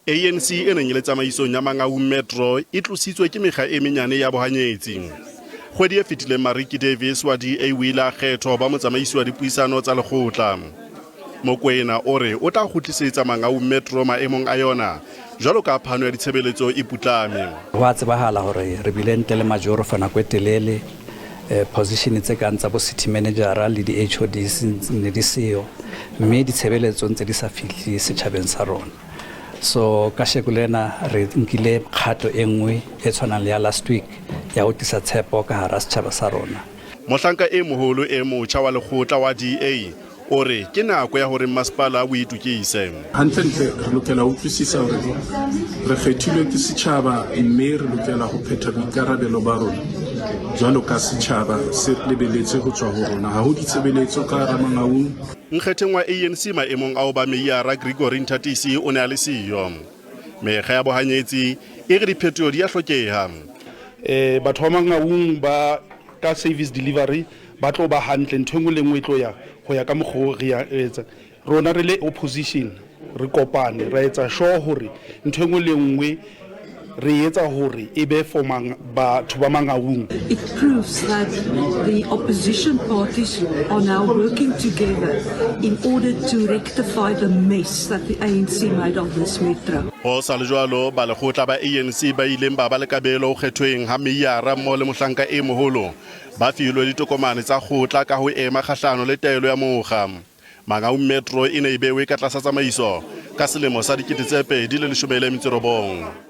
ANC e neng e le tsamaisong ya Mangaung Metro e tlositswe ke mekga e menyane ya bohanyetsi. Kgwedi e fetileng Mariki Davis wa DA o ile a kgethwa ho ba motsamaisi wa dipuisano tsa lekgotla. Mokoena o re o tla kgutlisetsa Mangaung Metro maemong a yona jwalo ka phano ya ditshebeletso e putlame. Ho a tsebahala hore re bile ntle le majoro for nako e telele. Position tse kang tsa bo city manager le di-HODs ne di seyo, mme ditshebeletso ntse di sa fihle setjhabeng sa rona. So kasheko lena re nkile kgato e nngwe e tshwanang le ya last week ya ho tlisa tshepo ka hara setjhaba sa rona. Mohlanka e moholo e motjha wa lekgotla wa DA o re ke nako ya hore mmasepala o itokise. Hantlentle re lokela ho utlwisisa hore re kgethilwe ke setjhaba mme re lokela ho phetha boikarabelo ba rona jwalo ka setjhaba se lebeletse ho tswa ho rona. Ha ho ditshebeletso ka hara Mangaung. Nkgetheng wa ANC maemong a ho ba meiyara Gregory Nthatisi o ne a le siyo. Mekga ya bohanyetsi e re diphetoho di a hlokeha. Batho ba Mangaung ba ka service delivery ba tlo ba hantle, ntho e nngwe le nngwe e tlo ya ho ya ka mokgwa o re ya etsa. Rona re le opposition re kopane ra etsa sure hore ntho e nngwe le nngwe re etsa hore e be for batho ba Mangaung. It proves that the opposition parties are now working together in order to rectify the mess that the ANC made of this metro. Ho sa le jwalo, balekgotla ba ANC ba ileng ba ba le kabelo ho kgethweng ha meiyara mmoho le mohlanka e moholo ba filwe ditokomane tsa kgotla ka ho ema kgahlano le taelo ya mokga. Mangaung Metro e ne e bewe ka tlasa tsamaiso ka selemo sa 2019.